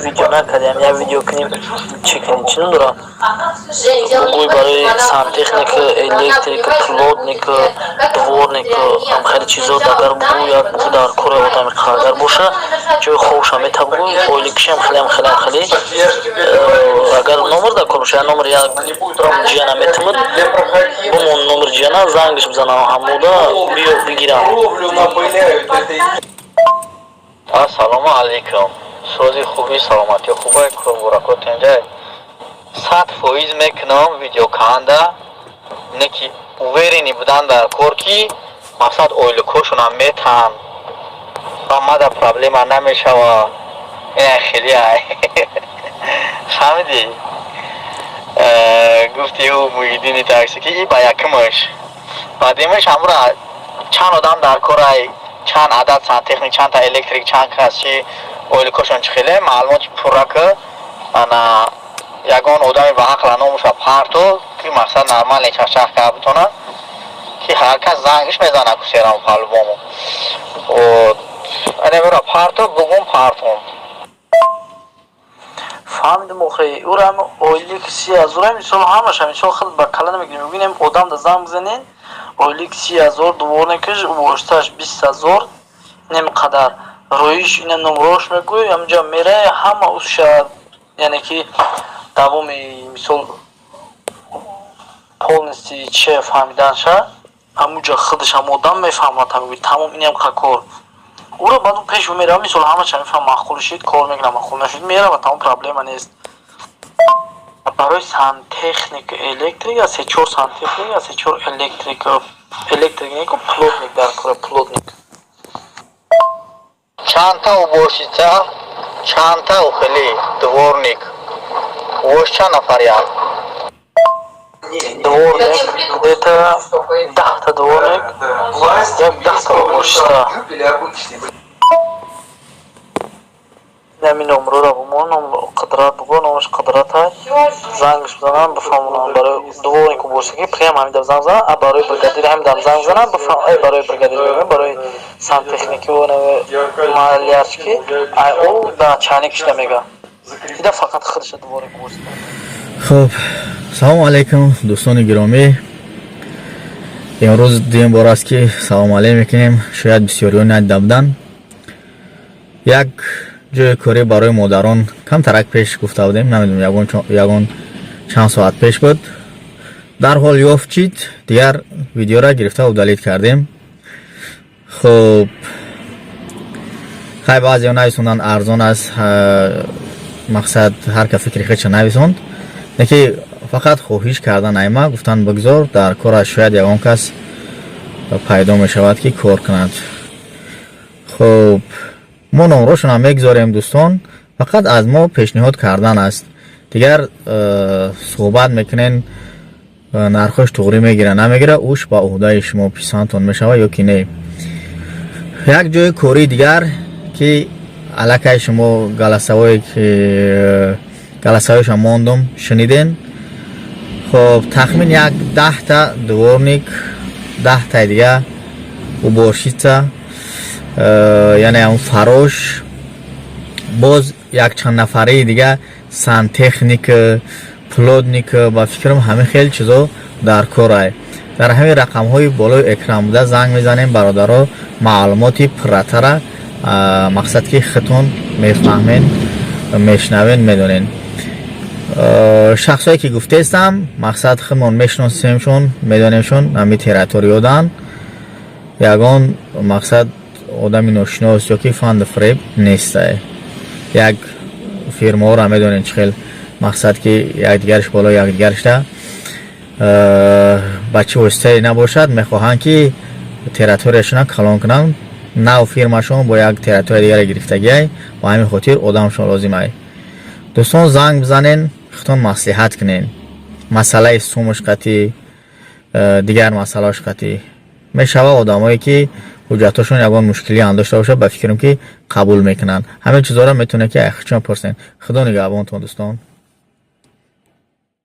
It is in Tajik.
Видео накардем, я видео кунем, чӣ кунем, чӣ надорам. Бугӯй, барои сантехника, электрика, плотник, дворник, ам хеле чизо агар бугӯ, як бугӯ, дар кори одами агар боша, ҷои хобша мета, бугӯ, ойликишам хелеам, хелеам, хеле. Агар номер дар кор боша, я номер як ҷияна метавад бумон, номер ҷияна зангш бизанам, ҳамуда биё бигирам. Ассалому алайкум, сози хуби, саломатӣ хубай, курбуракот инҷай. 100% мекунам видеоканда, не ки уверенный будан дар кор, ки мақсад ойликошонам метаҳанд ва мада проблема намешава. Ина хеле ай фаҳмидӣ. Гуфти ӯ Муҳиддини такси ки и ба якумаш, баъдимаш ҳамура чанд одам дар корай, чанд адад сантехник, чандта электрик, чанд кас, чи ойликошон чӣ хеле, маълумоти пурра ки ана ягон одами ба ақла номуша парто, ки мақсад нормально чахчах карда битона, ки ҳар кас зангиш мезана кусерам по-любому. Анемера парто, бугум партом. Фаҳмидим. Охи, ӯра ойлик 30 000, мисол, ҳамаша, мисол, худ ба кала намегирем, мебинем, одам да занг бизанен, ойлик 30 000, дворникаш, уборщицаш 20 000, инам қадар роиш, ина номрош мегӯй, ҳамҷа мерай, ҳама усша, яъне ки давоми, мисол, полностью че фаҳмиданша, ҳамуҷа худаш ҳам одам мефаҳмад, мегӯй, тамом, инам қа кор. Ура баъд пеш мерава, мисол, ҳамаша мефаҳм, маъқул шид, кор мекунам, маъқул нашуд, мерава, тамом, проблема нест. Барои сантехник, электрика, се чор сантехник, се чор электрик, электрик неку, плотник дар кора, плотник. Чандта уборщица, чандта ухели дворник, вош чанд нафариянд? Дворник где-то 10-та дворник, як 10-та уборщица. Ҳамин номрора бумон, ном Қудрат бугӯ, номаш Қудратай, зангш бизанам, бифаҳмонам. Барои дворник, уборщика прям ҳамин дам занг бизанам, а барои бригадир ҳамин дам занг бизанам, бифаҳм, ай барои бригадир, барои сантехники, малярчики, ай о да чайник шида мега, ида фақат худша дворник, уборщика. Хуб, салому алайкум, дӯстони гиромӣ. Имрӯз дуюм бор аст, ки салому алейк мекунем. Шояд бисёриҳо надида буданд. Як ҷои корӣ барои модарон камтарак пеш гуфта будем, намедонам, ягон чанд соат пеш буд. Дарҳол ёфт чид, дигар видеора гирифта удалить кардем. Хуб, хай, баъзеҳо нависонданд, арзон аст. Мақсад, ҳар кас фикри худша нависонд, леки фақат хоҳиш кардан айма гуфтанд, бигзор, дар кораш шояд ягон кас пайдо мешавад, ки кор кунад. Хуб, мо номрошонам мегузорем, дӯстон, фақат аз мо пешниҳод кардан аст. Дигар суҳбат мекунен, нархош туғрӣ мегира, намегира, уш ба уҳдаи шумо, писандтон мешавад ё ки не. Як ҷои кории дигар, ки аллакай шумо голосовое ки голосовоеша мондум, шуниден. Хоб, тахмин як 10-та дворник, 10-таи дига уборщица, яъне ҳамн фарош, боз якчанд нафараи дига сантехник, плотник, ба фикрам, ҳамин хел чизо дар корай. Дар ҳамин рақамҳои болои экран буда занг мезанем, бародаро, маълумоти пурратара, мақсад ки худтон мефаҳмен, мешнавен, медонен. Шахсое ки гуфтестам, мақсад, худмон мешиносемшон, медонемшон, ҳами территориёдан ягон, мақсад, одами ношинос ё ки фанду фиреб нестай. Як фирмаҳоро медонем, чӣ хел, мақсад, ки якдигарш болои якдигаршда ба чӣ воситае набошад, мехоҳанд, ки территорияшона калон кунанд. Нав фирмашон бо як территория дигаре гирифтагиай, ба ҳамин хотир одамшон лозимай. Дӯстон, занг бизанен, худтон маслиҳат кунен, масъалаи сумуш қатӣ, дигар масъалаош қатӣ мешава. Одамое ки ҳуҷҷатҳошон ягон мушкилӣ ҳам дошта бошад, ба фикрам, ки қабул мекунанд. Ҳамин чизҳоро метавонед, ки худшон пурсен. Худо нигаҳбонтон, дӯстон.